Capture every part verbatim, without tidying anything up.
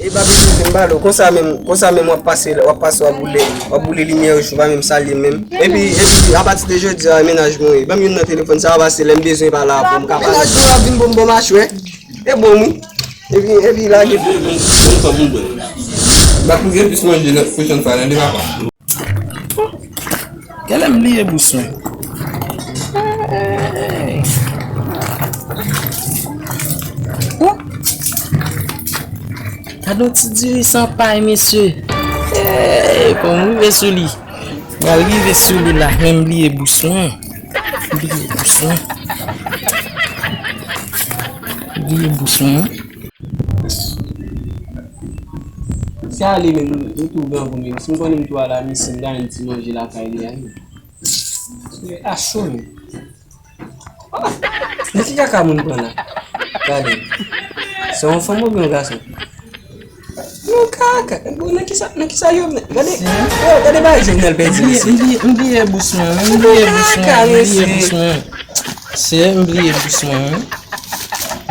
E pa bezwen m pale w, konsa menm, konsa menm w ap pase, w ap pase, w ap boule, w ap boule limyè yo, ou pa menm salye m menm. Epi, epi, apati de jodi a, mennaj mwen ye. Ban m youn nan telefòn sa, w ap pase, lè m bezwen pale avè w, m ka pale. Mennaj mwen ap vin bon, bon machwè. E bon, wi. Epi, epi, lage. Yon fanm ou bwè. M ap plis manje nan pwochèn fwa, tande papa. Genlè m bliye bous mwen. Hey. Oh. Gade yon ti diri san pay, mesye. Hey, fò m rive sou li. M pral rive sou li la, men m bliye bous mwen. M bliye bous mwen. M bliye bous mwen. Se ale menm, m tou grangou menm. Si m konnen m tou al a misye, m ta jwenn ti manje lakay li a menm. A cho menm. Ah! Nan ki kaka moun pran la? Gade. Se yon fanm oubyen yon gason? Yon kaka. Bon, nan kisa, nan kisa Jovenel? Gade, yo, gade bagay Jovenel pèdi, mesye. M bliye, m bliye bous mwen, m bliye bous mwen, m bliye bous mwen. Se, m bliye bous mwen, wi.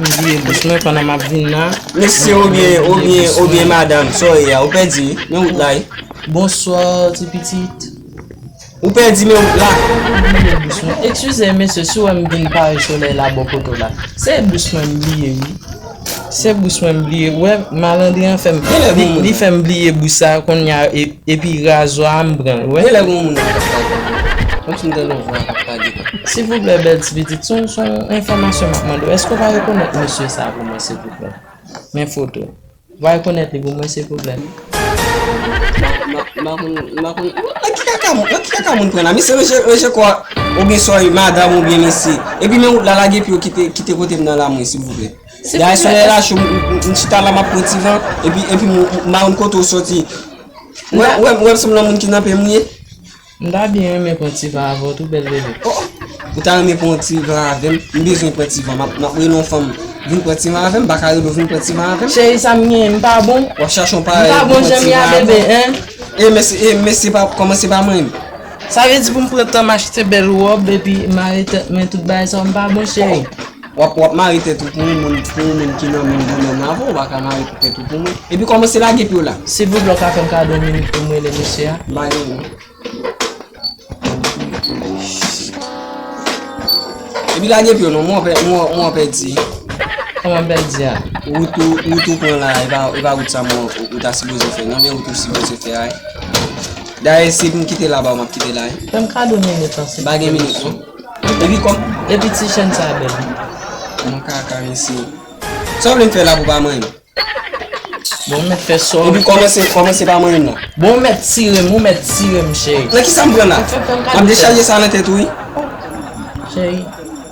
M bliye bous mwen pandan m ap vin la. Mesye oubyen, oubyen, oubyen madanm, sorry a, ou pèdi, wi. Men wout la, wi. Bonswa, ti pitit. Ou pèdi, men wout la. M bliye bous mwen. Eskize, mesye, si w wè m vin pare solèy la bò kote w la. Se bous mwen m bliye, wi. Se bous mwen m bliye. Ou wè, malandren an fè m, li, li fè m bliye bous sa, kounye a, e Epi razwa a m pran l, wi. Genlè gen yon moun nan k ap pale. Kòmsi m tande yon vwa k ap pale. Silvouplè, bèl ti pitit, se yon, se yon enfòmasyon m ap mande w. Èske w pa rekonèt mesye sa pou mwen, silvouplè? Men foto. W pa rekonèt li pou mwen, silvouplè? M pa, m pa, m pa konn, m pa konn. Nan ki kaka moun, nan ki kaka moun pran la? Misye ranje, ranje kò a, oubyen swa madanm oubyen mesye. Epi men wout la, lage pye w kite, kite kote m nan la mwen, silvouplè. Dayè solèy la cho, m, m, m chita la, m ap pran ti van, epi, epi m, m, m pa konn kote w soti. Ou wè, ou wè, ou wè m sanble yon moun ki nan pen m ye? M ta byen renmen pran ti van avè w tou, bèl bebe. Oh, oh. Ou ta renmen pran ti van avè m? M bezwen pran ti van. M ap, m ap rele yon fanm vin pran ti van avè m. M pa ka rele w vin pran ti van avè m. Cheri, sa m genyen, m pa bon? W ap chache yon parèy pou pran ti van avè m? M pa bon jan m ye a, bebe, en? E mesye, e mesye pa, kòmanse pa manyen m. Sa vle di pou m pran tan m achte bèl wòb epi mare tèt mwen, tout bagay sa yo, m pa bon, cheri? W ap, w ap mare tèt ou pou yon moun, pou yon moun ki nan menm domèn avè w, ou pa ka mare tèt ou pou mwen. Epi kòmanse lage pye w la. Silvouplè, w ka fè m kado yon minit pou m rele mesye a? M pa gen non. Epi lage pye w non, mwen pè-, mwen, mwen pèdi. Kòman pèdi a? Wout ou, wout ou pran la, e pa, e pa wout sa mwen, ou ta sipoze fè. Non, men wout ou sipoze fè a. Dayè, si m kite la ba w, m ap kite la, wi. Fè m kado minit lan, silvouplè. M pa gen minit non. Epi kòm. Epi ti chèn sa a bèl. Mwen kaka, mesye. Sa w vle m fè la pou pa manyen m? Bon, ou mèt fè sa w. Epi kòmanse, kòmanse pa manyen m non. Bon, ou mèt tire m, ou mèt tire m, cheri. Nan ki sa m pran la? Fè, fè, fè m kado. M ap dechaje sa nan tèt ou, wi. Cheri,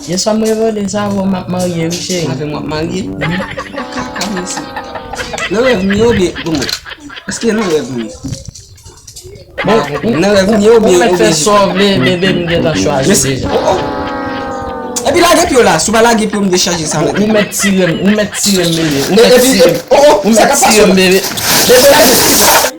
yèswa m revole sa avè w, m ap marye, wi, cheri. Avè m w ap marye? Wi. Kaka, mesye. Nan rèv m ye oubyen, bon, èske nan rèv m ye? Bon, nan rèv m ye oubyen, oubyen jis. Ou mèt fè sa w vle, bebe, m gentan chwazi deja. Oh, oh. Epi lage pye w la, si w pa lage pye w, m dechaje sa nan tèt ou. Ou mèt tire m, ou mèt tire m, bebe. Ou mèt tire m. Ou mèt tire m, bebe. Bebe, lage.